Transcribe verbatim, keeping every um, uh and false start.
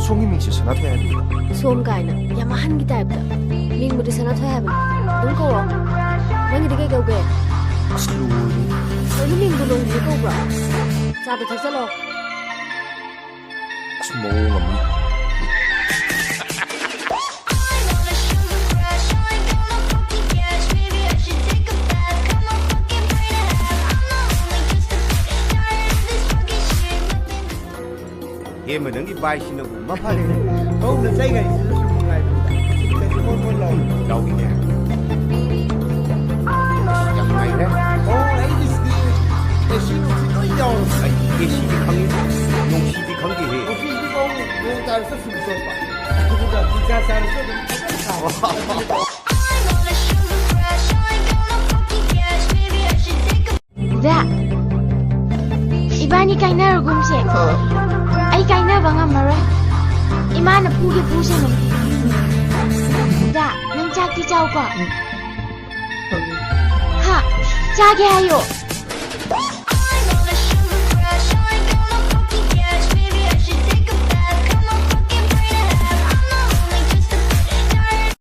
ꯁꯣꯝꯒꯤ ꯃꯤꯡꯁꯦ ꯁꯅꯥꯊꯣꯏ ꯍꯥꯏꯕꯤꯕ꯭ꯔꯥ? ꯁꯣꯝ ꯀꯥꯏꯅ ꯌꯥꯝ ꯑꯍꯟꯒꯤ ꯇꯥꯏꯞꯇ꯫ ꯃꯤꯡꯕꯨꯗꯤ ꯁꯅꯥꯊꯣꯏ ꯍꯥꯏꯕꯅꯤ꯫ ꯑꯗꯨꯝ ꯀꯧꯔꯣ꯫ ꯅꯪꯒꯤꯗꯤ ꯀꯩ ꯀꯧꯒꯦ? ꯑꯁ, ꯂꯣꯏꯔꯦ꯫ ꯀꯩꯅꯣ, ꯃꯤꯡꯗꯣ ꯅꯣꯡꯖꯨ ꯀꯧꯕ꯭ꯔꯥ? ꯆꯥꯗꯣ ꯊꯛꯆꯜꯂꯣ꯫ ꯑꯁ, ꯃꯑꯣꯡ ꯑꯃꯅꯤ꯫ ꯍꯦ, ꯃꯊꯪꯒꯤ ꯕꯥꯏꯁꯤꯅꯕꯨ ꯃꯐꯔꯦꯅꯦ꯫ ꯍꯧꯅ ꯆꯩꯒꯥꯏꯁꯤꯁꯨ ꯁꯨꯝ ꯅꯨꯡꯉꯥꯏꯕ꯫ ꯁꯤꯗꯁꯨ ꯃꯣꯟ ꯃꯣꯟ ꯂꯥꯎꯏ꯫ ꯂꯥꯎꯏꯅꯦ꯫ ꯌꯥꯝ ꯅꯨꯡꯉꯥꯏꯔꯦ꯫ ꯑꯣ, ꯑꯩꯒꯤꯁꯤꯗꯤ ꯑꯦ ꯁꯤ ꯅꯨꯡꯁꯤ ꯂꯣꯏ ꯌꯥꯎꯔꯕꯅꯦ꯫ ꯑꯩ ꯑꯦ ꯁꯤꯗꯤ ꯈꯪꯉꯤ, ꯅꯣꯡꯁꯤꯗꯤ ꯈꯪꯗꯦꯍꯦ꯫ ꯑꯣꯐꯤꯁꯇꯤ ꯐꯥꯎ ꯅꯣꯡ ꯇꯥꯔꯁꯨ ꯁꯨꯝ ꯆꯣꯠꯄ꯫ ꯑꯗꯨꯒ ꯄꯤꯖꯥ ꯆꯥꯔꯁꯨ ꯑꯗꯨꯝ ꯐꯖꯅ ꯁꯥꯕ꯫ ꯗꯥ, ꯏꯕꯥꯅꯤ ꯀꯥꯏꯅꯔꯒꯨꯝꯁꯦ꯫ ꯑꯩ ꯀꯥꯏꯅꯕ ꯉꯝꯃꯔꯣꯏ꯫ ꯏꯃꯥꯅ ꯐꯨꯒꯦ ꯐꯨꯁꯅꯨ꯫ ꯗꯥ, ꯅꯪ ꯆꯥꯛꯇꯤ ꯆꯥꯎꯀꯣ꯫ ꯍꯥ? ꯆꯥꯒꯦ ꯍꯥꯏꯌꯣ꯫